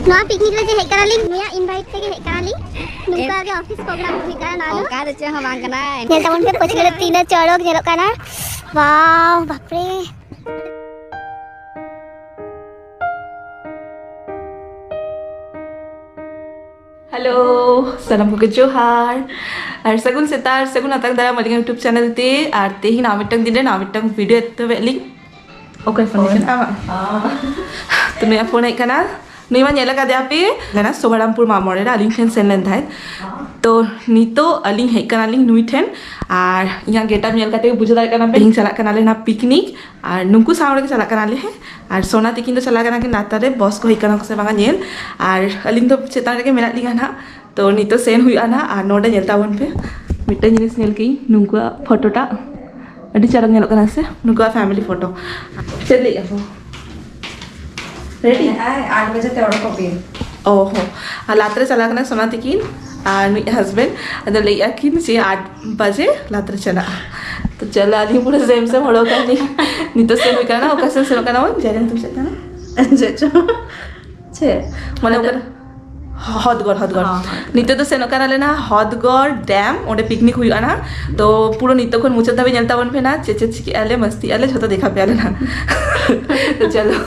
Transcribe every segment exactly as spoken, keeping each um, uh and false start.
ᱱᱚᱣᱟ ᱯᱤᱠᱱᱤᱠ ᱨᱮ ᱡᱮ ᱦᱮᱡ ᱠᱟᱱᱟᱞᱤᱧ, ᱱᱩᱭᱟᱜ ᱤᱱᱵᱷᱟᱭᱤᱴ ᱛᱮᱜᱮ ᱦᱮᱡ ᱠᱟᱱᱟᱞᱤᱧ᱾ ᱱᱚᱝᱠᱟ ᱜᱮ ᱚᱯᱷᱤᱥ ᱯᱨᱳᱜᱨᱟᱢ ᱦᱩᱭ ᱠᱟᱱᱟ ᱱᱚᱣᱟ ᱫᱚ᱾ ᱚᱱᱠᱟ ᱫᱚ ᱪᱮᱫ ᱦᱚᱸ ᱵᱟᱝ ᱠᱟᱱᱟ᱾ ᱧᱮᱞ ᱛᱟᱵᱚᱱ ᱯᱮ, ᱯᱟᱹᱪᱷᱞᱟᱹ ᱨᱮ ᱛᱤᱱᱟᱹᱜ ᱪᱚᱨᱚᱠ ᱧᱮᱞᱚᱜ ᱠᱟᱱᱟ᱾ ᱣᱟᱣ, ᱵᱟᱯᱨᱮ᱾ ᱦᱮᱞᱳ, ᱥᱟᱱᱟᱢ ᱠᱚᱜᱮ ᱡᱚᱦᱟᱨ ᱟᱨ ᱥᱟᱹᱜᱩᱱ ᱥᱮᱛᱟᱜ, ᱥᱟᱹᱜᱩᱱ ᱟᱛᱟᱝ ᱫᱟᱨᱟᱢ ᱟᱹᱞᱤᱧᱟᱜ YouTube ᱪᱮᱱᱮᱞ ᱛᱮ᱾ ᱟᱨ ᱛᱮᱦᱮᱧ ᱱᱟᱣᱟ ᱢᱤᱫᱴᱟᱝ ᱫᱤᱱ ᱨᱮ ᱱᱟᱣᱟ ᱢᱤᱫᱴᱟᱝ ᱵᱷᱤᱰᱤᱭᱳ ᱮᱛᱚᱦᱚᱵᱮᱫ ᱞᱤᱧ᱾ ᱚᱠᱚᱭ ᱯᱷᱳᱱ ᱠᱟᱱᱟ? ᱛᱚ, ᱱᱩᱭᱟᱜ ᱯᱷᱳᱱ ᱦᱮᱡ ᱠᱟᱱᱟ᱾ ᱱᱩᱭ ᱢᱟ ᱧᱮᱞ ᱟᱠᱟᱫᱮᱭᱟ ᱯᱮ, ᱞᱮᱱᱟ ᱥᱳᱵᱷᱟᱨᱟᱢᱯᱩᱨ ᱢᱟᱜ ᱢᱚᱬᱮ ᱨᱮ ᱟᱹᱞᱤᱧ ᱴᱷᱮᱱ ᱥᱮᱱ ᱞᱮᱱ ᱛᱟᱦᱮᱸᱫ᱾ ᱛᱚ, ᱱᱤᱛᱚᱜ ᱟᱹᱞᱤᱧ ᱦᱮᱡ ᱠᱟᱱᱟᱞᱤᱧ ᱱᱩᱭ ᱴᱷᱮᱱ, ᱟᱨ ᱤᱧᱟᱹᱜ ᱜᱮᱴᱟᱯ ᱧᱮᱞ ᱠᱟᱛᱮ ᱜᱮ ᱵᱩᱡᱷᱟᱹᱣ ᱫᱟᱲᱮᱭᱟᱜ ᱠᱟᱱᱟ ᱯᱮ, ᱛᱮᱦᱮᱧ ᱪᱟᱞᱟᱜ ᱠᱟᱱᱟᱞᱮ ᱱᱟ ᱯᱤᱠᱱᱤᱠ, ᱟᱨ ᱱᱩᱠᱩ ᱥᱟᱶ ᱨᱮᱜᱮ ᱪᱟᱞᱟᱜ ᱠᱟᱱᱟᱞᱮ, ᱦᱮᱸ᱾ ᱟᱨ ᱥᱳᱱᱟ ᱛᱤᱠᱤᱱ ᱫᱚ ᱪᱟᱞᱟᱜ ᱠᱟᱱᱟ ᱠᱤᱱ ᱞᱟᱛᱟᱨ ᱨᱮ, ᱵᱚᱥ ᱠᱚ ᱦᱮᱡ ᱠᱟᱱᱟ ᱠᱚ ᱥᱮ ᱵᱟᱝᱟ ᱧᱮᱞ, ᱟᱨ ᱟᱹᱞᱤᱧ ᱫᱚ ᱪᱮᱛᱟᱱ ᱨᱮᱜᱮ ᱢᱮᱱᱟᱜ ᱞᱤᱧᱟ ᱱᱟᱦᱟᱜ᱾ ᱛᱚ, ᱱᱤᱛᱚᱜ ᱥᱮᱱ ᱦᱩᱭᱩᱜᱼᱟ ᱱᱟᱦᱟᱜ, ᱟᱨ ᱱᱚᱰᱮ ᱧᱮᱞ ᱛᱟᱵᱚᱱ ᱯᱮ, ᱢᱤᱫᱴᱟᱝ ᱡᱤᱱᱤᱥ ᱧᱮᱞ ᱠᱮᱜᱼᱟᱹᱧ, ᱱᱩᱠᱩᱣᱟᱜ ᱯᱷᱳᱴᱳᱴᱟᱜ ᱟᱹᱰᱤ ᱪᱚᱨᱚᱠ ᱧᱮᱞᱚᱜ ᱠᱟᱱᱟ ᱥᱮ, ᱱᱩᱠᱩᱣᱟᱜ ᱯᱷᱮᱢᱤᱞᱤ ᱯᱷᱳᱴᱳ᱾ ᱪᱮᱫ ᱞᱟᱹᱭᱮᱫᱼᱟ ᱠᱚ? ᱨᱮᱰᱤ? ᱟᱭ, ᱟᱴ ᱵᱟᱡᱮ ᱛᱮ ᱚᱰᱚᱠᱚᱜ ᱯᱮ᱾ ᱚ ᱦᱚᱸ, ᱟᱨ ᱞᱟᱛᱟᱨ ᱨᱮ ᱪᱟᱞᱟᱣ ᱠᱟᱱᱟ ᱥᱳᱱᱟ ᱛᱤᱠᱤᱱ ᱟᱨ ᱱᱩᱭ ᱦᱟᱥᱵᱮᱱᱰ᱾ ᱟᱫᱚ ᱞᱟᱹᱭᱮᱫᱼᱟ ᱠᱤᱱ ᱡᱮ ᱟᱴ ᱵᱟᱡᱮ ᱞᱟᱛᱟᱨ ᱨᱮ ᱪᱟᱞᱟᱜᱼᱟ᱾ ᱛᱚ ᱪᱚᱞᱚ, ᱟᱹᱞᱤᱧ ᱯᱩᱨᱟᱹ ᱥᱮᱢ ᱥᱮᱢ ᱦᱚᱲ ᱠᱟᱱᱟᱞᱤᱧ᱾ ᱱᱤᱛᱚᱜ ᱥᱮᱱ ᱦᱩᱭ ᱠᱟᱱᱟ, ᱚᱠᱟ ᱥᱮᱱ ᱥᱮᱱᱚᱜ ᱠᱟᱱᱟ ᱵᱚᱱ? ᱡᱟᱭᱜᱟ ᱧᱩᱛᱩᱢ ᱪᱮᱫ ᱠᱟᱱᱟ? ᱪᱮᱫ ᱪᱚ? ᱪᱮᱫ? ᱢᱟᱱᱮ ᱚᱠᱟ ᱦᱚᱫᱽᱜᱚᱲ, ᱦᱚᱫᱽᱜᱚᱲ᱾ ᱦᱚᱸ, ᱦᱚᱫᱽᱜᱚᱲ᱾ ᱱᱤᱛᱚᱜ ᱫᱚ ᱥᱮᱱᱚᱜ ᱠᱟᱱᱟᱞᱮ ᱱᱟ ᱦᱚᱫᱽᱜᱚᱲ ᱰᱮᱢ, ᱚᱸᱰᱮ ᱯᱤᱠᱱᱤᱠ ᱦᱩᱭᱩᱜᱼᱟ ᱱᱟ᱾ ᱛᱚ ᱯᱩᱨᱟᱹ ᱱᱤᱛᱚᱜ ᱠᱷᱚᱱ ᱢᱩᱪᱟᱹᱫ ᱫᱷᱟᱹᱵᱤᱡ ᱧᱮᱞ ᱛᱟᱵᱚᱱ ᱯᱮ ᱱᱟ, ᱪᱮᱫ ᱪᱮᱫ ᱪᱤᱠᱟᱹᱜ ᱟᱞᱮ, ᱢᱟᱥᱛᱤᱜ ᱟᱞᱮ, ᱡᱷᱚᱛᱚ ᱫᱮᱠᱷᱟ ᱯᱮᱭᱟᱞᱮ ᱱᱟ᱾ ᱛᱚ ᱪᱚᱞᱚ᱾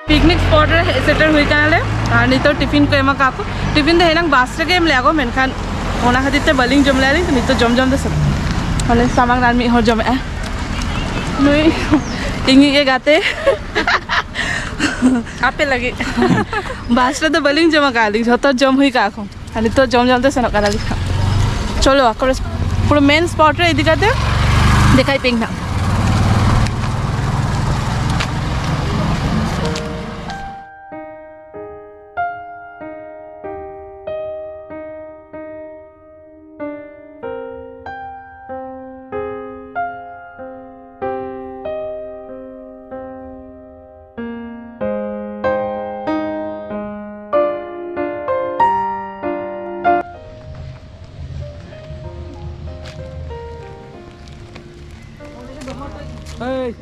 ᱯᱤᱠᱱᱤᱠ ᱥᱯᱚᱴ ᱨᱮ ᱦᱮᱡ ᱥᱮᱴᱮᱨ ᱦᱩᱭ ᱠᱟᱱᱟᱞᱮ᱾ ᱟᱨ ᱱᱤᱛᱚᱜ ᱴᱤᱯᱷᱤᱱ ᱠᱚ ᱮᱢ ᱟᱠᱟᱫ ᱠᱚ᱾ ᱴᱤᱯᱷᱤᱱ ᱫᱚ ᱮᱱᱟᱝ ᱵᱟᱥ ᱨᱮᱜᱮ ᱮᱢ ᱞᱮᱭᱟ ᱠᱚ, ᱢᱮᱱᱠᱷᱟᱱ ᱚᱱᱟ ᱠᱷᱟᱹᱛᱤᱨ ᱛᱮ ᱵᱟᱹᱞᱤᱧ ᱡᱚᱢ ᱞᱮᱜᱼᱟ ᱞᱤᱧ᱾ ᱛᱚ ᱱᱤᱛᱚᱜ ᱡᱚᱢ ᱡᱚᱢ ᱛᱮ ᱥᱮᱱᱚᱜ, ᱢᱟᱱᱮ ᱥᱟᱢᱟᱝ ᱨᱮ ᱟᱨ ᱢᱤᱫ ᱦᱚᱲ ᱡᱚᱢᱮᱜᱼᱟᱭ᱾ ᱱᱩᱭ ᱤᱧᱤᱡ ᱜᱮ ᱜᱟᱛᱮ᱾ ᱟᱯᱮ ᱞᱟᱹᱜᱤᱫ᱾ ᱵᱟᱥ ᱨᱮᱫᱚ ᱵᱟᱹᱞᱤᱧ ᱡᱚᱢ ᱟᱠᱟᱫ ᱞᱤᱧ, ᱡᱷᱚᱛᱚ ᱡᱚᱢ ᱦᱩᱭ ᱠᱟᱜᱼᱟ ᱠᱚ᱾ ᱟᱨ ᱱᱤᱛᱚᱜ ᱡᱚᱢ ᱡᱚᱢ ᱛᱮ ᱥᱮᱱᱚᱜ ᱠᱟᱱᱟᱞᱤᱧ ᱦᱟᱸᱜ᱾ ᱪᱚᱞᱚ, ᱟᱠᱚ ᱯᱩᱨᱟᱹ ᱢᱮᱱ ᱥᱯᱚᱴ ᱨᱮ ᱤᱫᱤ ᱠᱟᱛᱮ ᱫᱮᱠᱷᱟᱭ ᱯᱮ ᱦᱟᱸᱜ᱾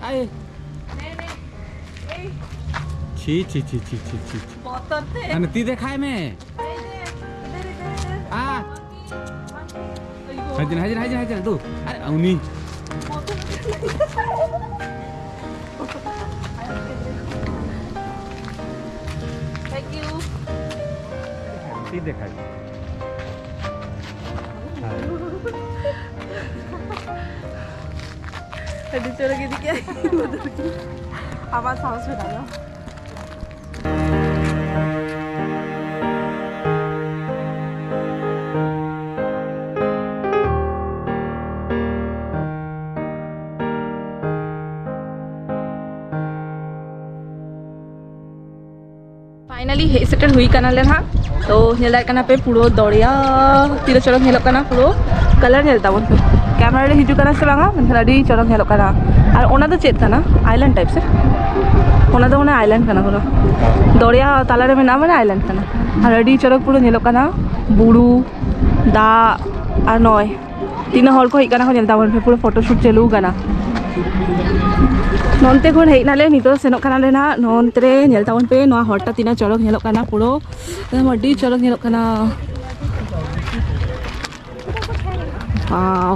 ᱟᱭ᱾ ᱪᱷᱤ, ᱪᱷᱤ, ᱪᱷᱤ, ᱪᱷᱤ, ᱪᱷᱤ, ᱪᱷᱤ᱾ ᱵᱚᱛᱚᱨ ᱛᱮ᱾ ᱦᱟᱱᱮ ᱛᱤ ᱫᱮᱠᱷᱟᱭ ᱢᱮ᱾ ᱟᱭ ᱨᱮ, ᱫᱮ ᱨᱮ, ᱫᱮ ᱨᱮ, ᱫᱮ ᱨᱮ᱾ ᱟ᱾ ᱦᱟᱡᱤᱱ, ᱦᱟᱡᱤᱱ, ᱦᱟᱡᱤᱱ, ᱦᱟᱡᱤᱱ, ᱫᱩ᱾ ᱟᱨ ᱩᱱᱤ᱾ ᱵᱚᱛᱚᱨ ᱛᱮ᱾ Thank you. ᱛᱤ ᱫᱮᱠᱷᱟᱭ ᱢᱮ᱾ ᱦᱮᱸ᱾ ᱟᱹᱰᱤ ᱪᱚᱨᱚᱠ ᱤᱫᱤ ᱠᱮᱫ᱾ ᱟᱵᱟᱨ ᱥᱟᱦᱚᱥ ᱢᱮᱱᱟᱜᱼᱟ᱾ Finally ᱦᱮᱡ ᱥᱮᱴᱮᱨ ᱦᱩᱭ ᱠᱟᱱᱟᱞᱮ ᱱᱟᱦᱟᱜ᱾ ᱛᱚ ᱧᱮᱞ ᱫᱟᱲᱮᱭᱟᱜ ᱠᱟᱱᱟ ᱯᱮ ᱯᱩᱨᱟᱹ ᱫᱚᱨᱭᱟ ᱛᱤᱱᱟᱹᱜ ᱪᱚᱨᱚᱠ ᱧᱮᱞᱚᱜ ᱠᱟᱱᱟ, ᱯᱩᱨᱟᱹ ᱠᱟᱞᱟᱨ ᱧᱮᱞ ᱛᱟᱵᱚᱱ ᱯᱮ᱾ ᱠᱮᱢᱮᱨᱟ ᱨᱮ ᱦᱤᱡᱩᱜ ᱠᱟᱱᱟ ᱥᱮ ᱵᱟᱝᱟ, ᱢᱮᱱᱠᱷᱟᱱ ᱟᱹᱰᱤ ᱪᱚᱨᱚᱠ ᱧᱮᱞᱚᱜ ᱠᱟᱱᱟ᱾ ᱟᱨ ᱚᱱᱟ ᱫᱚ ᱪᱮᱫ ᱠᱟᱱᱟ? ᱟᱭᱞᱮᱱᱰ ᱴᱟᱭᱤᱯ ᱥᱮ? ᱚᱱᱟ ᱫᱚ ᱢᱟᱱᱮ ᱟᱭᱞᱮᱱᱰ ᱠᱟᱱᱟ, ᱯᱩᱨᱟᱹ ᱫᱚᱨᱭᱟ ᱛᱟᱞᱟᱨᱮ ᱢᱮᱱᱟᱜᱼᱟ, ᱢᱟᱱᱮ ᱟᱭᱞᱮᱱᱰ ᱠᱟᱱᱟ᱾ ᱟᱨ ᱟᱹᱰᱤ ᱪᱚᱨᱚᱠ ᱯᱩᱨᱟᱹ ᱧᱮᱞᱚᱜ ᱠᱟᱱᱟ, ᱵᱩᱨᱩ, ᱫᱟᱜ ᱟᱨ ᱱᱚᱭ ᱛᱤᱱᱟᱹᱜ ᱦᱚᱲ ᱠᱚ ᱦᱮᱡ ᱠᱟᱱᱟ ᱠᱚ, ᱧᱮᱞ ᱛᱟᱵᱚᱱ ᱯᱮ, ᱯᱩᱨᱟᱹ ᱯᱷᱳᱴᱳ ᱥᱩᱴ ᱪᱟᱹᱞᱩ ᱠᱟᱱᱟ᱾ ᱱᱚᱱᱛᱮ ᱠᱷᱚᱱ ᱦᱮᱡ ᱱᱟᱞᱮ, ᱱᱤᱛᱚᱜ ᱥᱮᱱᱚᱜ ᱠᱟᱱᱟᱞᱮ ᱱᱟᱦᱟᱜ᱾ ᱱᱚᱱᱛᱮ ᱨᱮ ᱧᱮᱞ ᱛᱟᱵᱚᱱ ᱯᱮ, ᱱᱚᱣᱟ ᱦᱚᱨᱴᱟ ᱛᱤᱱᱟᱹᱜ ᱪᱚᱨᱚᱠ ᱧᱮᱞᱚᱜ ᱠᱟᱱᱟ, ᱯᱩᱨᱟᱹ ᱮᱠᱫᱚᱢ ᱟᱹᱰᱤ ᱪᱚᱨᱚᱠ ᱧᱮᱞᱚᱜ ᱠᱟᱱᱟ᱾ Wow.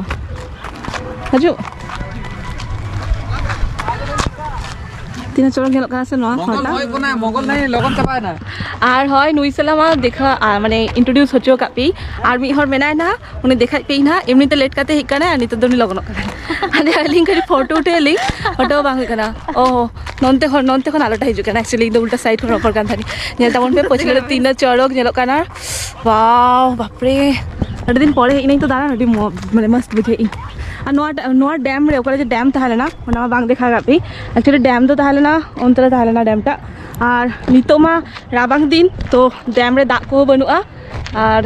ᱦᱤᱡᱩᱜ᱾ ᱛᱤᱱᱟᱹᱜ ᱪᱚᱨᱚᱠ ᱧᱮᱞᱚᱜ ᱠᱟᱱᱟ ᱥᱮ ᱱᱚᱣᱟ ᱢᱚᱜᱚᱞ ᱦᱚᱨᱴᱟ? ᱦᱚᱭ ᱠᱟᱱᱟ, ᱢᱚᱜᱚᱞ ᱱᱟᱭ ᱞᱚᱜᱚᱱ ᱪᱟᱵᱟᱭᱮᱱᱟ᱾ ᱟᱨ ᱦᱳᱭ, ᱱᱩᱭ ᱥᱟᱞᱟᱜ ᱢᱟ ᱫᱮᱠᱷᱟ, ᱟᱨ ᱢᱟᱱᱮ introduce ᱦᱚᱪᱚ ᱟᱠᱟᱫ ᱯᱮ᱾ ᱟᱨ ᱢᱤᱫ ᱦᱚᱲ ᱢᱮᱱᱟᱭ ᱱᱟ, ᱩᱱᱤ ᱫᱮᱠᱷᱟᱭ ᱯᱮ ᱱᱟᱦᱟᱜ᱾ ᱮᱢᱱᱤ ᱛᱮ ᱞᱮᱴ ᱠᱟᱛᱮ ᱦᱮᱡ ᱠᱟᱱᱟᱭ ᱟᱨ ᱱᱤᱛᱚᱜ ᱫᱚ ᱩᱱᱤ ᱞᱚᱜᱚᱱᱚᱜ ᱠᱟᱱᱟᱭ᱾ ᱦᱟᱱᱮ ᱟᱹᱞᱤᱧ ᱠᱟᱹᱴᱤᱡ ᱯᱷᱳᱴᱳ ᱩᱴᱷᱟᱹᱣ ᱟᱹᱞᱤᱧ, ᱯᱷᱳᱴᱳ ᱵᱟᱝ ᱦᱩᱭᱩᱜ ᱠᱟᱱᱟ᱾ ᱚ, ᱱᱚᱱᱛᱮ ᱠᱷᱚᱱ, ᱱᱚᱱᱛᱮ ᱠᱷᱚᱱ ᱟᱞᱚ ᱴᱷᱮᱡ ᱦᱤᱡᱩᱜ ᱠᱟᱱᱟ, actually ᱤᱧ ᱫᱚ ᱩᱞᱴᱟ side ᱠᱷᱚᱱ ᱨᱚᱯᱚᱲ ᱠᱟᱱ ᱛᱟᱦᱮᱱᱤᱧ᱾ ᱧᱮᱞ ᱛᱟᱵᱚᱱ ᱯᱮ ᱯᱟᱹᱪᱷᱞᱟᱹ ᱨᱮ ᱛᱤᱱᱟᱹᱜ ᱪᱚᱨᱚᱠ ᱧᱮᱞᱚᱜ ᱠᱟᱱᱟ᱾ ᱵᱟᱣ, ᱵᱟᱯᱨᱮ, ᱟᱹᱰᱤ ᱫᱤᱱ ᱯᱚᱨᱮ ᱦᱮᱡ ᱤᱱᱟᱹᱧ ᱛᱚ ᱫᱟᱬᱟᱱ, ᱟᱹᱰᱤ ᱢᱚ-, ᱢᱟᱱᱮ ᱢᱚᱥᱛ ᱵᱩᱡᱷᱟᱹᱣ ᱤᱧ᱾ ᱟᱨ ᱱᱚᱣᱟ ᱰᱮ-, ᱱᱚᱣᱟ ᱰᱮᱢ ᱨᱮ ᱚᱠᱟ ᱨᱮ ᱡᱮ ᱰᱮᱢ ᱛᱟᱦᱮᱸ ᱞᱮᱱᱟ, ᱚᱱᱟ ᱢᱟ ᱵᱟᱝ ᱫᱮᱠᱷᱟᱣ ᱠᱟᱜ ᱯᱮ᱾ Actually ᱰᱮᱢ ᱫᱚ ᱛᱟᱦᱮᱸ ᱞᱮᱱᱟ, ᱚᱱᱛᱮ ᱨᱮ ᱛᱟᱦᱮᱸ ᱞᱮᱱᱟ ᱰᱮᱢ ᱴᱟᱜ᱾ ᱟᱨ ᱱᱤᱛᱚᱜ ᱢᱟ ᱨᱟᱵᱟᱝ ᱫᱤᱱ, ᱛᱚ ᱰᱮᱢ ᱨᱮ ᱫᱟᱜ ᱠᱚᱦᱚᱸ ᱵᱟᱹᱱᱩᱜᱼᱟ᱾ ᱟᱨ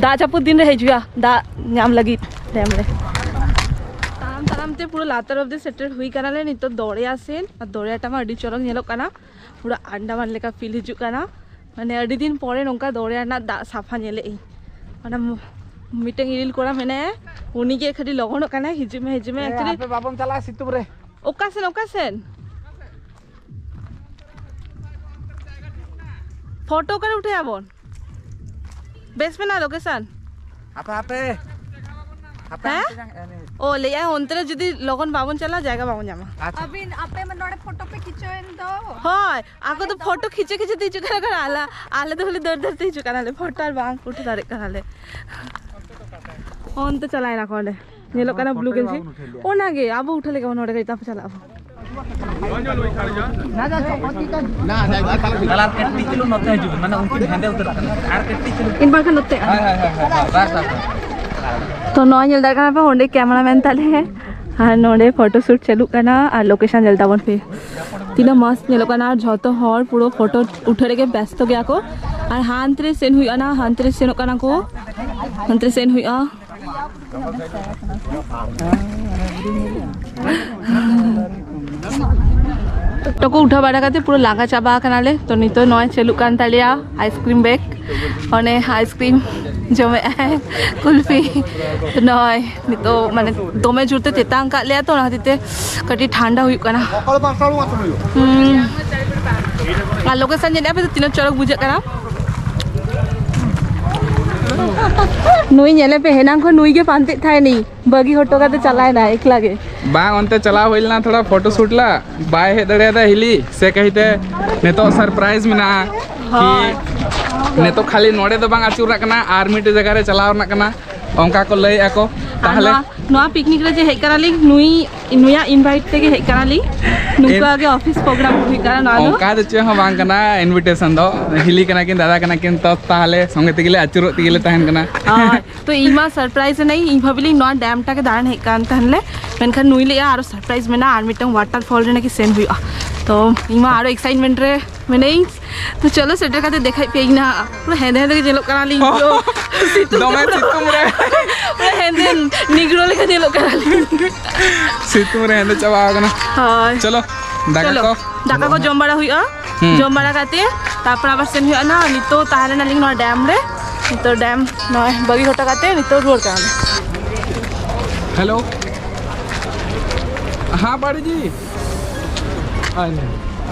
ᱫᱟᱜ ᱡᱟᱹᱯᱩᱫ ᱫᱤᱱ ᱨᱮ ᱦᱤᱡᱩᱜᱼᱟ, ᱫᱟᱜ ᱧᱟᱢ ᱞᱟᱹᱜᱤᱫ ᱰᱮᱢ ᱨᱮ᱾ ᱛᱟᱲᱟᱢ ᱛᱟᱲᱟᱢ ᱛᱮ ᱯᱩᱨᱟᱹ ᱞᱟᱛᱟᱨ ᱚᱵᱫᱤ ᱥᱮᱴᱮᱨ ᱦᱩᱭ ᱠᱟᱱᱟᱞᱮ ᱱᱤᱛᱚᱜ ᱫᱚᱨᱭᱟ ᱥᱮᱱ᱾ ᱟᱨ ᱫᱚᱨᱭᱟᱴᱟ ᱢᱟ ᱟᱹᱰᱤ ᱪᱚᱨᱚᱠ ᱧᱮᱞᱚᱜ ᱠᱟᱱᱟ, ᱯᱩᱨᱟᱹ ᱟᱱᱰᱟᱢᱟᱱ ᱞᱮᱠᱟ ᱯᱷᱤᱞ ᱦᱤᱡᱩᱜ ᱠᱟᱱᱟ᱾ ᱢᱟᱱᱮ ᱟᱹᱰᱤ ᱫᱤᱱ ᱯᱚᱨᱮ ᱱᱚᱝᱠᱟ ᱫᱚᱨᱭᱟ ᱨᱮᱱᱟᱜ ᱫᱟᱜ ᱥᱟᱯᱷᱟ ᱧᱮᱞᱮᱫ ᱟᱹᱧ᱾ ᱚᱱᱟ ᱢ-, ᱢᱤᱫᱴᱟᱝ ᱤᱨᱤᱞ ᱠᱚᱲᱟ ᱢᱮᱱᱟᱭᱟ, ᱩᱱᱤ ᱜᱮ ᱠᱷᱟᱹᱞᱤ ᱞᱚᱜᱚᱱᱚᱜ ᱠᱟᱱᱟᱭ, "ᱦᱤᱡᱩᱜ ᱢᱮ, ᱦᱤᱡᱩᱜ ᱢᱮ", ᱮ, actually ᱟᱯᱮ ᱵᱟᱵᱚᱱ ᱪᱟᱞᱟᱜᱼᱟ ᱥᱤᱛᱩᱝ ᱨᱮ? ᱚᱠᱟ ᱥᱮᱱ, ᱚᱠᱟ ᱥᱮᱱ? ᱯᱷᱳᱴᱳ ᱚᱠᱟᱨᱮ ᱩᱴᱷᱟᱹᱭᱟᱵᱚᱱ? ᱵᱮᱥ ᱢᱮᱱᱟᱜᱼᱟ ᱞᱳᱠᱮᱥᱚᱱ? ᱦᱟᱯᱮ, ᱦᱟᱯᱮ᱾ ᱦᱟᱯᱮ, ᱦᱮᱸ? ᱦᱟᱱᱛᱮ ᱡᱟᱝ-, ᱮ, ᱱᱤᱭᱟᱹ᱾ ᱚ, ᱞᱟᱹᱭᱮᱫᱼᱟ ᱚᱱᱛᱮ ᱨᱮ ᱡᱩᱫᱤ ᱞᱚᱜᱚᱱ ᱵᱟᱵᱚᱱ ᱪᱟᱞᱟᱜᱼᱟ, ᱡᱟᱭᱜᱟ ᱵᱟᱵᱚᱱ ᱧᱟᱢᱟ᱾ ᱟᱪᱪᱷᱟ᱾ ᱟᱹᱵᱤᱱ, ᱟᱯᱮ ᱢᱟ ᱱᱚᱰᱮ ᱯᱷᱳᱴᱳ ᱯᱮ ᱠᱷᱤᱪᱟᱹᱣᱮᱱ ᱫᱚ᱾ ᱦᱳᱭ, ᱟᱠᱚ ᱫᱚ ᱯᱷᱳᱴᱳ ᱠᱷᱤᱪᱟᱹ ᱠᱷᱤᱪᱟᱹ ᱛᱮ ᱦᱤᱡᱩᱜ ᱠᱟᱱᱟ ᱠᱚ, ᱟᱞᱮ, ᱟᱞᱮ ᱫᱚ ᱠᱷᱟᱹᱞᱤ ᱫᱟᱹᱲ ᱫᱟᱹᱲ ᱛᱮ ᱦᱤᱡᱩᱜ ᱠᱟᱱᱟᱞᱮ, ᱯᱷᱳᱴᱳ ᱟᱨ ᱵᱟᱝ ᱩᱴᱷᱟᱹ ᱫᱟᱲᱮᱭᱟᱜ ᱠᱟᱱᱟᱞᱮ᱾ ᱚᱱᱛᱮ ᱪᱟᱞᱟᱣ ᱮᱱᱟ ᱠᱚ ᱚᱸᱰᱮ᱾ ᱧᱮᱞᱚᱜ ᱠᱟᱱᱟ ᱯᱷᱳᱴᱳ ᱵᱞᱩ ᱜᱮ ᱜᱮᱞᱥᱤ᱾ ᱵᱟᱵᱚᱱ ᱩᱴᱷᱟᱹᱣ ᱞᱮᱜᱼᱟ᱾ ᱚᱱᱟᱜᱮ, ᱟᱵᱚ ᱩᱴᱷᱟᱹᱣ ᱞᱮᱜᱮ ᱵᱚᱱ ᱱᱚᱰᱮ ᱜᱮ, ᱛᱟᱯᱚᱨ ᱪᱟᱞᱟᱜ ᱟᱵᱚ᱾ ᱠᱟᱞᱟᱨ ᱠᱟᱹᱴᱤᱡ ᱪᱩᱞᱩᱝ ᱱᱚᱛᱮ ᱦᱤᱡᱩᱜ ᱵᱤᱱ, ᱢᱟᱱᱮ ᱩᱱᱠᱤᱱ ᱦᱮᱸᱫᱮ ᱩᱛᱟᱹᱨᱚᱜ ᱠᱟᱱᱟ᱾ ᱟᱨ ᱠᱟᱹᱴᱤᱡ ᱪᱩᱞᱩᱝ᱾ ᱤᱧ ᱵᱟᱝᱠᱷᱟᱱ ᱱᱚᱛᱮ᱾ ᱦᱳᱭ, ᱦᱳᱭ, ᱦᱳᱭ, ᱦᱳᱭ, ᱵᱟᱥ, ᱵᱟᱥ, ᱵᱟᱥ᱾ ᱛᱚ, ᱱᱚᱣᱟ ᱧᱮᱞ ᱫᱟᱲᱮᱭᱟᱜ ᱠᱟᱱᱟ ᱯᱮ, ᱚᱸᱰᱮ ᱠᱮᱢᱮᱨᱟ ᱢᱮᱱ ᱛᱟᱞᱮ, ᱟᱨ ᱱᱚᱰᱮ ᱯᱷᱳᱴᱳ ᱥᱩᱴ ᱪᱟᱹᱞᱩᱜ ᱠᱟᱱᱟ, ᱟᱨ ᱞᱳᱠᱮᱥᱚᱱ ᱧᱮᱞ ᱛᱟᱵᱚᱱ ᱯᱮ, ᱛᱤᱱᱟᱹᱜ ᱢᱚᱸᱡᱽ ᱧᱮᱞᱚᱜ ᱠᱟᱱᱟ᱾ ᱟᱨ ᱡᱷᱚᱛᱚ ᱦᱚᱲ ᱯᱩᱨᱟᱹ ᱯᱷᱳᱴᱳ ᱩᱴᱷᱟᱹᱣ ᱨᱮᱜᱮ ᱵᱮᱥᱛᱚ ᱜᱮᱭᱟ ᱠᱚ᱾ ᱟᱨ ᱦᱟᱱᱛᱮ ᱨᱮ ᱥᱮᱱ ᱦᱩᱭᱩᱜᱼᱟ, ᱱᱟ ᱦᱟᱱᱛᱮ ᱨᱮ ᱥᱮᱱᱚᱜ ᱠᱟᱱᱟ ᱠᱚ, ᱦᱟᱱᱛᱮ ᱨᱮ ᱥᱮᱱ ᱦᱩᱭᱩᱜᱼᱟ᱾ ᱯᱷᱳᱴᱳ ᱠᱚ ᱩᱴᱷᱟᱹᱣ ᱵᱟᱲᱟ ᱠᱟᱛᱮ ᱯᱩᱨᱟᱹ ᱞᱟᱸᱜᱟ ᱪᱟᱵᱟ ᱟᱠᱟᱱᱟᱞᱮ᱾ ᱛᱚ, ᱱᱤᱛᱚᱜ ᱱᱚᱜᱼᱚᱭ ᱪᱟᱹᱞᱩᱜ ᱠᱟᱱ ᱛᱟᱞᱮᱭᱟ ᱟᱭᱤᱥᱠᱨᱤᱢ ᱵᱨᱮᱠ᱾ ᱚᱱᱮ ᱟᱭᱤᱥᱠᱨᱤᱢ ᱡᱚᱢᱮᱫ ᱟᱭ, ᱠᱩᱞᱯᱷᱤ᱾ ᱛᱚ, ᱱᱚᱜᱼᱚᱭ ᱱᱤᱛᱚᱜ ᱢᱟᱱᱮ ᱫᱚᱢᱮ ᱡᱳᱨ ᱛᱮ ᱛᱮᱛᱟᱝ ᱟᱠᱟᱫ ᱞᱮᱭᱟ, ᱛᱚ ᱚᱱᱟ ᱠᱷᱟᱹᱛᱤᱨ ᱛᱮ ᱠᱟᱹᱴᱤᱡ ᱴᱷᱟᱱᱰᱟ ᱦᱩᱭᱩᱜ ᱠᱟᱱᱟ᱾ ᱦᱩᱸ᱾ ᱟᱨ ᱞᱳᱠᱮᱥᱚᱱ ᱧᱮᱞᱮᱫᱼᱟ ᱯᱮ ᱛᱚ, ᱛᱤᱱᱟᱹᱜ ᱪᱚᱨᱚᱠ ᱵᱩᱡᱷᱟᱹᱜ ᱠᱟᱱᱟ᱾ ᱱᱩᱭ ᱧᱮᱞᱮ ᱯᱮ, ᱦᱮᱱᱟᱝ ᱠᱷᱚᱱ ᱱᱩᱭ ᱜᱮ ᱯᱟᱱᱛᱮᱜ ᱛᱟᱦᱮᱱᱤᱧ, ᱵᱟᱹᱜᱤ ᱦᱚᱴᱚ ᱠᱟᱛᱮ ᱪᱟᱞᱟᱣ ᱮᱱᱟᱭ ᱮᱠᱞᱟ ᱜᱮ᱾ ᱵᱟᱝ, ᱚᱱᱛᱮ ᱪᱟᱞᱟᱣ ᱦᱩᱭ ᱞᱮᱱᱟ ᱛᱷᱚᱲᱟ ᱯᱷᱳᱴᱳ ᱥᱩᱴ ᱞᱟ, ᱵᱟᱭ ᱦᱮᱡ ᱫᱟᱲᱮᱭᱟᱫᱟ ᱦᱤᱞᱤ, ᱥᱮ ᱠᱟᱹᱦᱤᱛᱮ ᱱᱤᱛᱚᱜ ᱥᱟᱨᱯᱨᱟᱭᱤᱡᱽ ᱢᱮᱱᱟᱜᱼᱟ ᱦᱳᱭ᱾ ᱠᱤ ᱱᱤᱛᱚᱜ ᱠᱷᱟᱹᱞᱤ ᱱᱚᱰᱮ ᱫᱚ ᱵᱟᱝ ᱟᱹᱪᱩᱨ ᱨᱮᱱᱟᱜ ᱠᱟᱱᱟ, ᱟᱨ ᱢᱤᱫᱴᱮᱡ ᱡᱟᱭᱜᱟ ᱨᱮ ᱪᱟᱞᱟᱣ ᱨᱮᱱᱟᱜ ᱠᱟᱱᱟ, ᱚᱱᱠᱟ ᱠᱚ ᱞᱟᱹᱭᱮᱫᱼᱟ ᱠᱚ᱾ ᱟᱨ ᱛᱟᱦᱚᱞᱮ ᱱᱚᱣᱟ, ᱱᱚᱣᱟ ᱯᱤᱠᱱᱤᱠ ᱨᱮ ᱡᱮ ᱦᱮᱡ ᱠᱟᱱᱟᱞᱤᱧ, ᱱᱩᱭ, ᱱᱩᱭᱟᱜ ᱤᱱᱵᱷᱟᱭᱤᱴ ᱛᱮᱜᱮ ᱦᱮᱡ ᱠᱟᱱᱟᱞᱤᱧ᱾ ᱱᱚᱝᱠᱟ ᱜᱮ ᱚᱯᱷᱤᱥ ᱯᱨᱳᱜᱨᱟᱢ ᱦᱩᱭ ᱠᱟᱱᱟ ᱱᱚᱣᱟ ᱫᱚ᱾ ᱚᱱᱠᱟ ᱫᱚ ᱪᱮᱫ ᱦᱚᱸ ᱵᱟᱝ ᱠᱟᱱᱟ, ᱤᱱᱵᱷᱤᱴᱮᱥᱚᱱ ᱫᱚ᱾ ᱦᱤᱞᱤ ᱠᱟᱱᱟ ᱠᱤᱱ, ᱫᱟᱫᱟ ᱠᱟᱱᱟ ᱠᱤᱱ, ᱛᱚ ᱛᱟᱦᱚᱞᱮ ᱥᱚᱸᱜᱮ ᱛᱮᱜᱮ ᱞᱮ ᱟᱹᱪᱩᱨᱚᱜ ᱛᱮᱜᱮ ᱞᱮ ᱛᱟᱦᱮᱱ ᱠᱟᱱᱟ᱾ ᱦᱳᱭ, ᱛᱚ ᱤᱧ ᱢᱟ ᱥᱟᱨᱯᱨᱟᱭᱤᱡᱽ ᱮᱱᱟᱹᱧ, ᱤᱧ ᱵᱷᱟᱵᱤᱞᱤᱧ ᱱᱚᱣᱟ ᱰᱮᱢ ᱴᱟ ᱜᱮ ᱫᱟᱬᱟᱱ ᱦᱮᱡ ᱠᱟᱱ ᱛᱟᱦᱮᱱ ᱞᱮ, ᱢᱮᱱᱠᱷᱟᱱ ᱱᱩᱭ ᱞᱟᱹᱭᱟ ᱟᱨᱚ ᱥᱟᱨᱯᱨᱟᱭᱤᱡᱽ ᱢᱮᱱᱟᱜᱼᱟ, ᱟᱨ ᱢᱤᱫᱴᱟᱝ ᱣᱟᱴᱟᱨ ᱯᱷᱚᱞ ᱨᱮ ᱱᱟᱠᱤ ᱥᱮᱱ ᱦᱩᱭᱩᱜᱼᱟ᱾ ᱛᱚ ᱤᱧ ᱢᱟ ᱟᱨᱚ ᱮᱠᱥᱟᱭᱤᱴᱢᱮᱱᱴ ᱨᱮ ᱢᱮᱱᱟᱹᱧ᱾ ᱛᱚ ᱪᱚᱞᱚ ᱥᱮᱴᱮᱨ ᱠᱟᱛᱮ ᱫᱮᱠᱷᱟᱭ ᱯᱮ ᱤᱧ ᱱᱟᱦᱟᱜ᱾ ᱯᱩᱨᱟᱹ ᱦᱮᱸᱫᱮ ᱦᱮᱸᱫᱮ ᱜᱮ ᱧᱮᱞᱚᱜ ᱠᱟᱱᱟᱞᱤᱧ ᱯᱩᱨᱟᱹ᱾ ᱥᱤᱛᱩᱝ ᱫᱚᱢᱮ ᱛᱮ ᱯᱩᱨᱟᱹ, ᱥᱤᱛᱩᱝ ᱨᱮ᱾ ᱯᱩᱨᱟᱹ ᱦᱮᱸᱫᱮ ᱱᱤᱜᱽᱨᱳ ᱞᱮᱠᱟ ᱧᱮᱞᱚᱜ ᱠᱟᱱᱟᱞᱤᱧ᱾ ᱥᱤᱛᱩᱝ ᱨᱮ ᱦᱮᱸᱫᱮ ᱪᱟᱵᱟ ᱟᱠᱟᱱᱟ᱾ ᱦᱳᱭ᱾ ᱪᱚᱞᱚ, ᱫᱟᱠᱟ ᱪᱚᱞᱚ, ᱠᱚ᱾ ᱫᱟᱠᱟ ᱠᱚ ᱡᱚᱢ ᱵᱟᱲᱟ ᱦᱩᱭᱩᱜᱼᱟ᱾ ᱦᱩᱸ᱾ ᱡᱚᱢ ᱵᱟᱲᱟ ᱠᱟᱛᱮ ᱛᱟᱨᱯᱚᱨ ᱟᱵᱟᱨ ᱥᱮᱱ ᱦᱩᱭᱩᱜᱼᱟ ᱱᱟᱦᱟᱜ᱾ ᱱᱤᱛᱚᱜ ᱛᱟᱦᱮᱸ ᱞᱮᱱᱟᱞᱤᱧ ᱱᱚᱣᱟ ᱰᱮᱢ ᱨᱮ᱾ ᱱᱤᱛᱚᱜ ᱰᱮᱢ ᱱᱚᱜᱼᱚᱭ ᱵᱟᱹᱜᱤ ᱦᱚᱴᱚ ᱠᱟᱛᱮ ᱱᱤᱛᱚᱜ ᱨᱩᱣᱟᱹᱲ ᱠᱟᱱᱟᱞᱮ᱾ ᱦᱮᱞᱳ᱾ हाँ बड़ी जी। अरे,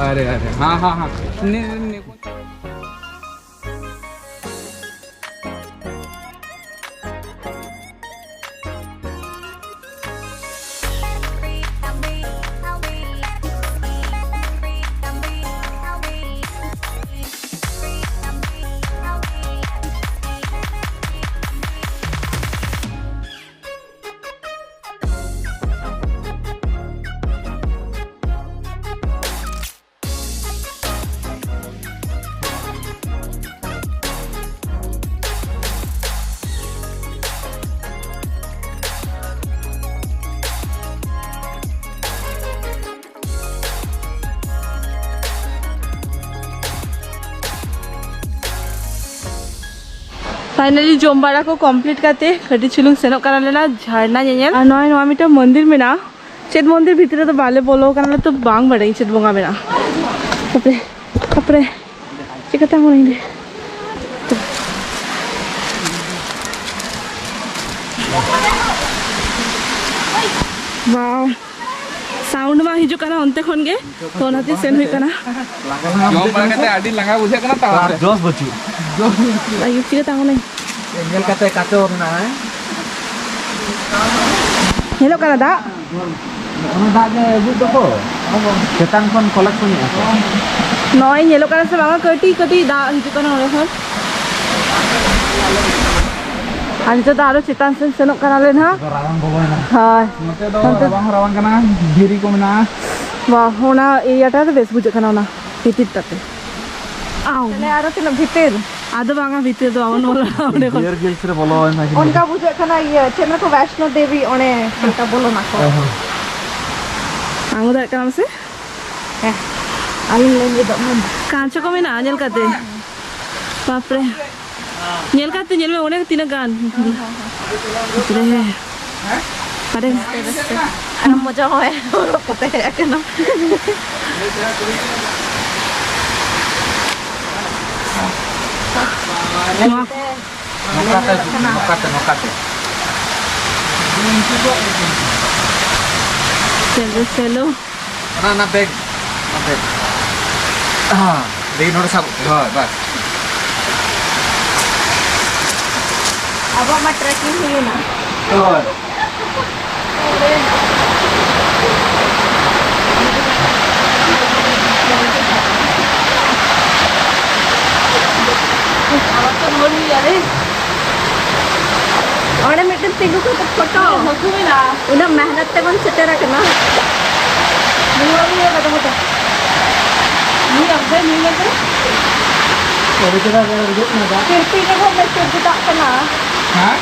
अरे, अरे, हाँ, हाँ, हाँ। ने, ने, Finally ᱡᱚᱢ ᱵᱟᱲᱟ ᱠᱚ complete ᱠᱟᱛᱮ ᱠᱟᱹᱴᱤᱡ ᱪᱩᱞᱩᱝ ᱥᱮᱱᱚᱜ ᱠᱟᱱᱟ ᱞᱮᱱᱟ ᱡᱷᱟᱨᱱᱟ ᱧᱮᱧᱮᱞ᱾ ᱟᱨ ᱱᱚᱜᱼᱚᱭ ᱱᱚᱣᱟ ᱢᱤᱫᱴᱟᱝ ᱢᱚᱱᱫᱤᱨ ᱢᱮᱱᱟᱜᱼᱟ᱾ ᱪᱮᱫ ᱢᱚᱱᱫᱤᱨ ᱵᱷᱤᱛᱨᱤ ᱨᱮᱫᱚ ᱵᱟᱞᱮ ᱵᱚᱞᱚ ᱠᱟᱱᱟ, ᱟᱞᱮ ᱛᱚ ᱵᱟᱝ ᱵᱟᱲᱟᱭᱟᱹᱧ ᱪᱮᱫ ᱵᱚᱸᱜᱟ ᱢᱮᱱᱟᱜᱼᱟ᱾ ᱦᱟᱯᱮ, ᱦᱟᱯᱮ, ᱪᱤᱠᱟᱹᱛᱮ ᱟᱬᱜᱚᱱᱟᱹᱧ ᱞᱮ? Wow, sound ᱢᱟ ᱦᱤᱡᱩᱜ ᱠᱟᱱᱟ ᱚᱱᱛᱮ ᱠᱷᱚᱱ ᱜᱮ, ᱛᱚ ᱚᱱᱟᱛᱮ ᱥᱮᱱ ᱦᱩᱭᱩᱜ ᱠᱟᱱᱟ᱾ ᱡᱚᱢ ᱵᱟᱲᱟ ᱠᱟᱛᱮ ᱟᱹᱰᱤ ᱞᱟᱸᱜᱟ ᱵᱩᱡᱷᱟᱹᱜ ᱠᱟᱱᱟ, ᱛᱟᱲᱟᱢ ᱨᱮ᱾ ᱡᱚᱥ ᱵᱟᱹᱪᱩᱜ᱾ ᱟᱭᱩᱵ ᱪᱤᱠᱟᱹ ᱛᱟᱦᱮᱸ ᱠᱟᱱᱟᱹᱧ? ᱧᱮᱞ ᱠᱟᱛᱮ ᱠᱟᱪᱚ ᱨᱮᱱᱟᱜ, ᱦᱮᱸ? ᱧᱮᱞᱚᱜ ᱠᱟᱱᱟ ᱫᱟᱜ? ᱚᱱᱟ ᱫᱟᱜ ᱜᱮ ᱟᱹᱜᱩᱭ ᱫᱚᱠᱚ, ᱪᱮᱛᱟᱱ ᱠᱷᱚᱱ ᱠᱚᱞᱮᱠᱥᱚᱱᱮᱜᱼᱟ ᱠᱚ᱾ ᱱᱚᱜᱼᱚᱭ ᱧᱮᱞᱚᱜ ᱠᱟᱱᱟ ᱥᱮ ᱵᱟᱝᱟ? ᱠᱟᱹᱴᱤᱡ ᱠᱟᱹᱴᱤᱡ ᱫᱟᱜ ᱦᱤᱡᱩᱜ ᱠᱟᱱᱟ ᱚᱸᱰᱮ ᱠᱷᱚᱱ᱾ ᱟᱨ ᱱᱤᱛᱚᱜ ᱫᱚ ᱟᱨᱚ ᱪᱮᱛᱟᱱ ᱥᱮᱱ ᱥᱮᱱᱚᱜ ᱠᱟᱱᱟᱞᱮ ᱱᱟᱦᱟᱜ᱾ ᱱᱚᱛᱮ ᱫᱚ ᱨᱟᱵᱟᱝ ᱦᱚᱸ ᱨᱟᱵᱟᱝ ᱠᱟᱱᱟ, ᱫᱷᱤᱨᱤ ᱠᱚ ᱢᱮᱱᱟᱜᱼᱟ᱾ ᱵᱟᱦ, ᱚᱱᱟ ᱮᱨᱤᱭᱟᱴᱟ ᱫᱚ ᱵᱮᱥ ᱵᱩᱡᱷᱟᱹᱜ ᱠᱟᱱᱟ, ᱚᱱᱟ ᱵᱷᱤᱛᱤᱨ ᱴᱟᱜ ᱛᱮ᱾ ᱟᱣ᱾ ᱛᱟᱦᱞᱮ ᱟᱨᱚ ᱛᱤᱱᱟᱹᱜ ᱵᱷᱤᱛᱤᱨ? ᱟᱫᱚ ᱵᱟᱝᱟ, ᱵᱷᱤᱛᱤᱨ ᱫᱚ ᱵᱟᱵᱚᱱ ᱵᱚᱞᱚᱱᱟ ᱚᱸᱰᱮ ᱠᱷᱚᱱ᱾ ᱵᱤᱭᱟᱨ ᱜᱨᱤᱞᱥ ᱨᱮ ᱵᱚᱞᱚ ᱮᱱᱟ ᱠᱤᱱ᱾ ᱚᱱᱠᱟ ᱵᱩᱡᱷᱟᱹᱜ ᱠᱟᱱᱟ, ᱤᱭᱟᱹ, ᱪᱮᱫ ᱞᱮᱠᱟ ᱵᱳᱭᱥᱱᱳ ᱫᱮᱵᱤ, ᱚᱱᱮ ᱪᱮᱫ ᱞᱮᱠᱟ ᱵᱚᱞᱚᱱᱟ ᱠᱚ᱾ ᱦᱳᱭ, ᱦᱳᱭ᱾ ᱟᱬᱜᱚ ᱫᱟᱲᱮᱭᱟᱜ ᱠᱟᱱᱟᱢ ᱥᱮ? ᱦᱮᱸ, ᱟᱹᱞᱤᱧ ᱞᱤᱧ ᱪᱮᱫᱚᱜ ᱢᱟ᱾ ᱠᱟᱸᱪ ᱠᱚ ᱢᱮᱱᱟᱜᱼᱟ, ᱧᱮᱞ ᱠᱟᱛᱮ᱾ ᱵᱟᱯᱨᱮ᱾ ᱧᱮᱞ ᱠᱟᱛᱮ ᱧᱮᱞ ᱢᱮ, ᱚᱱᱮ ᱛᱤᱱᱟᱹᱜ ᱜᱟᱱ᱾ ᱵᱟᱯᱨᱮ᱾ ᱟᱨᱮ᱾ ᱟᱨ ᱢᱚᱡᱟ ᱦᱚᱸ ᱦᱚᱨᱚᱜ ᱠᱟᱛᱮ ᱦᱮᱡ ᱟᱠᱟᱱᱟ᱾ ᱱᱚᱣᱟ ᱱᱚᱝᱠᱟᱛᱮ, ᱱᱚᱝᱠᱟᱛᱮ, ᱱᱚᱝᱠᱟᱛᱮ᱾ ᱪᱚᱞᱚ, ᱪᱚᱞᱚ᱾ ᱚᱱᱟ, ᱚᱱᱟ ᱵᱮᱜᱽ, ᱚᱱᱟ ᱵᱮᱜᱽ᱾ ᱦᱮᱸ, ᱵᱮᱜᱽ ᱱᱚᱰᱮ ᱥᱟᱵ ᱠᱟᱛᱮ, ᱦᱳᱭ, ᱵᱟᱥ᱾ ᱟᱵᱚᱣᱟᱜ ᱢᱟ ᱴᱨᱮᱠᱤᱝ ᱦᱩᱭᱮᱱᱟ᱾ ᱦᱳᱭ᱾ ᱟᱵᱟᱨ ᱛᱚ ᱨᱩᱣᱟᱹᱲ ᱦᱩᱭᱩᱜᱼᱟ ᱨᱮ᱾ ᱚᱸᱰᱮ ᱢᱤᱫᱴᱮᱱ ᱛᱤᱸᱜᱩ ᱠᱟᱛᱮ ᱯᱷᱳᱴᱳ᱾ ᱦᱟᱹᱠᱩ ᱢᱮᱱᱟᱜᱼᱟ᱾ ᱩᱱᱟᱹᱜ ᱢᱮᱦᱱᱚᱛ ᱛᱮᱵᱚᱱ ᱥᱮᱴᱮᱨ ᱟᱠᱟᱱᱟ᱾ ᱱᱩᱭ ᱦᱚᱸ ᱱᱩᱭ ᱦᱚᱸ ᱠᱟᱴᱟ ᱢᱚᱴᱟ᱾ ᱱᱩᱭ ᱟᱯᱮ ᱱᱩᱭ ᱢᱮᱱᱛᱮ? ᱟᱹᱰᱤ ᱪᱮᱦᱨᱟ ᱜᱮ ᱵᱩᱡᱷᱟᱹᱜ ᱠᱟᱱᱟ ᱫᱟᱜ᱾ ᱛᱤᱨᱯᱤ ᱡᱚᱠᱷᱚᱱ ᱞᱮ ᱪᱮᱫ ᱫᱟᱜ ᱠᱟᱱᱟ᱾ ᱦᱮᱸ?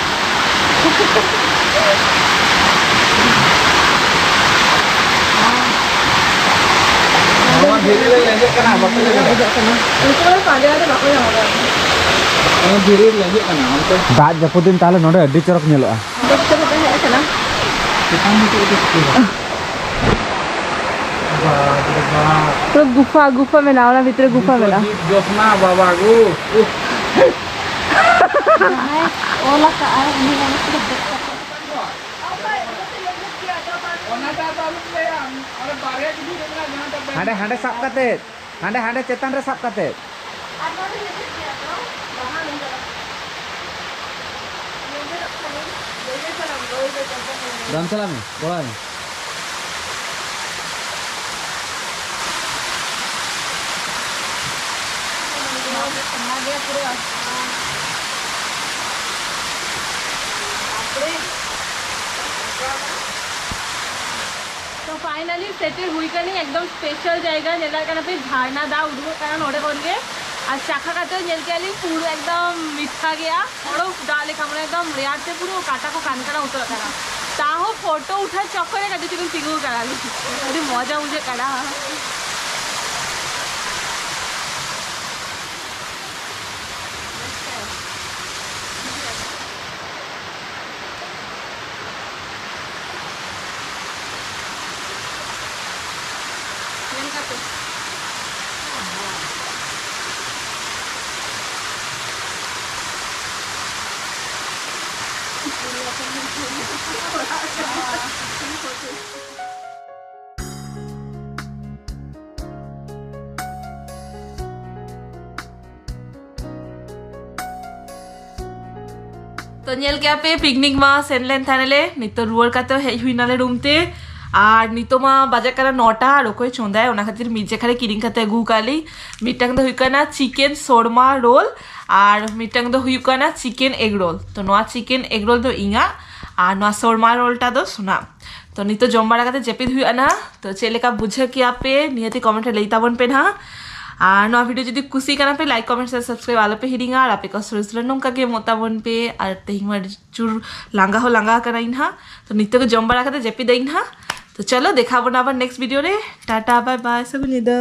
ᱱᱚᱣᱟ ᱫᱷᱤᱨᱤ ᱨᱮ ᱞᱮᱸᱡᱮᱫ ᱠᱟᱱᱟ, ᱵᱟᱯᱮ ᱞᱮᱸᱡᱮᱫ ᱠᱟᱱᱟ? ᱩᱱᱠᱩ ᱢᱟ ᱯᱟᱸᱡᱟ ᱠᱟᱛᱮ ᱵᱟᱠᱚ ᱧᱟᱢᱚᱜ ᱠᱟᱱᱟ᱾ ᱱᱚᱣᱟ ᱫᱷᱤᱨᱤ ᱨᱮ ᱞᱮᱸᱡᱮᱫ ᱠᱟᱱᱟ, ᱚᱱᱛᱮ᱾ ᱫᱟᱜ ᱡᱟᱹᱯᱩᱫ ᱫᱤᱱ ᱛᱟᱦᱞᱮ ᱱᱚᱰᱮ ᱟᱹᱰᱤ ᱪᱚᱨᱚᱠ ᱧᱮᱞᱚᱜᱼᱟ᱾ ᱪᱮᱛᱟᱱ ᱫᱚ ᱪᱮᱫ ᱠᱚ ᱪᱤᱠᱟᱹᱭᱟ? ᱵᱟᱯ ᱨᱮ ᱵᱟᱯ᱾ ᱯᱩᱨᱟᱹ ᱜᱩᱯᱷᱟ, ᱜᱩᱯᱷᱟ ᱢᱮᱱᱟᱜᱼᱟ, ᱚᱱᱟ ᱵᱷᱤᱛᱨᱤ ᱜᱩᱯᱷᱟ ᱢᱮᱱᱟᱜᱼᱟ᱾ ᱡᱚᱯᱱᱟ ᱵᱟᱵᱟ ᱜᱳ᱾ ᱩᱯᱷ᱾ ᱡᱟᱦᱟᱸᱭ ᱚᱞ ᱟᱠᱟᱫᱼᱟᱭ, ᱩᱱᱤ ᱚᱱᱟ ᱠᱚᱫᱚ ᱵᱮᱥ ᱠᱟᱛᱷᱟ᱾ ᱦᱟᱸᱰᱮ, ᱦᱟᱸᱰᱮ ᱥᱟᱵ ᱠᱟᱛᱮ, ᱦᱟᱸᱰᱮ, ᱦᱟᱸᱰᱮ ᱪᱮᱛᱟᱱ ᱨᱮ ᱥᱟᱵ ᱠᱟᱛᱮ᱾ ᱟᱨ ᱱᱚᱰᱮ ᱧᱮᱞ ᱠᱮᱫ ᱜᱮᱭᱟ ᱛᱚ, ᱵᱟᱦᱟ ᱱᱚᱰᱮ ᱨᱟᱠᱟᱵ ᱠᱟᱱᱟ᱾ ᱱᱚᱰᱮ ᱨᱟᱠᱟᱵ ᱠᱟᱱᱟ᱾ ᱫᱟᱢ ᱪᱟᱞᱟᱜ ᱢᱮ, ᱜᱚᱲᱚ ᱟᱭ ᱢᱮ᱾ ᱚᱱᱟ ᱜᱮ ᱯᱩᱨᱟᱹ᱾ ᱛᱚ finally settle ᱦᱩᱭ ᱠᱟᱱᱟᱧ ᱮᱠᱫᱚᱢ special ᱡᱟᱭᱜᱟ, ᱧᱮᱞ ᱫᱟᱲᱮᱭᱟᱜ ᱠᱟᱱᱟ ᱯᱮ ᱡᱷᱟᱨᱱᱟ ᱫᱟᱜ ᱩᱰᱩᱠᱚᱜ ᱠᱟᱱᱟ ᱱᱚᱰᱮ ᱠᱷᱚᱱ ᱜᱮ᱾ ᱟᱨ ᱪᱟᱠᱷᱟ ᱠᱟᱛᱮ ᱧᱮᱞ ᱠᱮᱫᱟ ᱞᱤᱧ ᱯᱩᱨᱟᱹ ᱮᱠᱫᱚᱢ ᱢᱤᱴᱷᱟ ᱜᱮᱭᱟ, ᱦᱚᱲᱚ ᱫᱟᱜ ᱞᱮᱠᱟ ᱢᱟᱱᱮ ᱮᱠᱫᱚᱢ ᱨᱮᱭᱟᱲ ᱛᱮ ᱯᱩᱨᱟᱹ ᱠᱟᱴᱟ ᱠᱚ ᱠᱟᱱᱠᱟᱱᱟ ᱩᱛᱟᱹᱨᱚᱜ ᱠᱟᱱᱟ᱾ ᱛᱟᱦᱚᱸ ᱯᱷᱳᱴᱳ ᱩᱴᱷᱟᱹᱣ ᱪᱚᱠᱠᱚᱨ ᱨᱮ ᱠᱟᱹᱴᱤᱡ ᱪᱩᱞᱩᱝ ᱛᱤᱸᱜᱩ ᱠᱟᱱᱟ ᱞᱤᱧ, ᱟᱹᱰᱤ ᱢᱚᱡᱟ ᱵᱩᱡᱷᱟᱹᱜ ᱠᱟᱱᱟ᱾ ᱧᱮᱞ ᱠᱟᱛᱮ᱾ ᱛᱚ ᱧᱮᱞ ᱠᱮᱜᱼᱟ ᱯᱮ, ᱯᱤᱠᱱᱤᱠ ᱢᱟ ᱥᱮᱱ ᱞᱮᱱ ᱛᱟᱦᱮᱱᱟᱞᱮ, ᱱᱤᱛᱚᱜ ᱨᱩᱣᱟᱹᱲ ᱠᱟᱛᱮ ᱦᱮᱡ ᱦᱩᱭ ᱱᱟᱞᱮ ᱨᱩᱢ ᱛᱮ᱾ ᱟᱨ ᱱᱤᱛᱚᱜ ᱢᱟ ᱵᱟᱡᱟᱜ ᱠᱟᱱᱟ ᱱᱚᱴᱟ, ᱟᱨ ᱚᱠᱚᱭ ᱪᱚᱸᱫᱟᱭ, ᱚᱱᱟ ᱠᱷᱟᱹᱛᱤᱨ ᱢᱤᱫ ᱡᱮᱠᱷᱟ ᱨᱮ ᱠᱤᱨᱤᱧ ᱠᱟᱛᱮ ᱟᱹᱜᱩ ᱠᱟᱜ ᱞᱤᱧ᱾ ᱢᱤᱫᱴᱟᱝ ᱫᱚ ᱦᱩᱭᱩᱜ ᱠᱟᱱᱟ ᱪᱤᱠᱮᱱ ᱥᱚᱨᱢᱟ ᱨᱳᱞ, ᱟᱨ ᱢᱤᱫᱴᱟᱝ ᱫᱚ ᱦᱩᱭᱩᱜ ᱠᱟᱱᱟ ᱪᱤᱠᱮᱱ ᱮᱜᱽ ᱨᱳᱞ᱾ ᱛᱚ ᱱᱚᱣᱟ ᱪᱤᱠᱮᱱ ᱮᱜᱽ ᱨᱳᱞ ᱫᱚ ᱤᱧᱟᱹᱜ, ᱟᱨ ᱱᱚᱣᱟ ᱥᱚᱨᱢᱟ ᱨᱳᱞ ᱴᱟ ᱫᱚ ᱥᱳᱱᱟ᱾ ᱛᱚ ᱱᱤᱛᱚᱜ ᱡᱚᱢ ᱵᱟᱲᱟ ᱠᱟᱛᱮ ᱡᱟᱹᱯᱤᱫ ᱦᱩᱭᱩᱜᱼᱟ ᱱᱟᱦᱟᱜ᱾ ᱛᱚ ᱪᱮᱫ ᱞᱮᱠᱟ ᱵᱩᱡᱷᱟᱹᱣ ᱠᱮᱜᱼᱟ ᱯᱮ, ᱱᱤᱦᱟᱹᱛᱤ ᱠᱚᱢᱮᱱᱴ ᱨᱮ ᱞᱟᱹᱭ ᱛᱟᱵᱚᱱ ᱯᱮ ᱱᱟᱦᱟᱜ᱾ ᱟᱨ ᱱᱚᱣᱟ ᱵᱷᱤᱰᱤᱭᱳ ᱡᱩᱫᱤ ᱠᱩᱥᱤ ᱠᱟᱱᱟ ᱯᱮ, ᱞᱟᱭᱤᱠ, ᱠᱚᱢᱮᱱᱴ, ᱥᱮ ᱥᱟᱵᱥᱠᱨᱟᱭᱤᱵ ᱟᱞᱚ ᱯᱮ ᱦᱤᱲᱤᱧᱟ᱾ ᱟᱨ ᱟᱯᱮ ᱠᱚ ᱥᱚᱨᱤᱨ ᱥᱚᱨᱤᱨ ᱱᱚᱝᱠᱟ ᱜᱮ ᱮᱢᱚᱜ ᱛᱟᱵᱚᱱ ᱯᱮ᱾ ᱟᱨ ᱛᱮᱦᱮᱧ ᱢᱟ ᱟᱹᱰᱤ ᱡᱳᱨ ᱞᱟᱸᱜᱟ ᱦᱚᱸ ᱞᱟᱸᱜᱟ ᱠᱟᱱᱟᱧ ᱱᱟᱦᱟᱜ᱾ ᱛᱚ ᱱᱤᱛᱚᱜ ᱜᱮ ᱡᱚᱢ ᱵᱟᱲᱟ ᱠᱟᱛᱮ ᱡᱟᱹᱯᱤᱫᱟᱹᱧ ᱱᱟᱦᱟᱜ᱾ ᱛᱚ ᱪᱚᱞᱚ, ᱫᱮᱠᱷᱟᱣ ᱵᱚᱱᱟ ᱟᱵᱟᱨ ᱱᱮᱠᱥᱴ ᱵᱷᱤᱰᱤᱭᱳ ᱨᱮ᱾ ᱴᱟᱴᱟ, ᱵᱟᱭ ᱵᱟᱭ, ᱥᱟᱹᱜᱩᱱ ᱧᱤᱫᱟᱹ᱾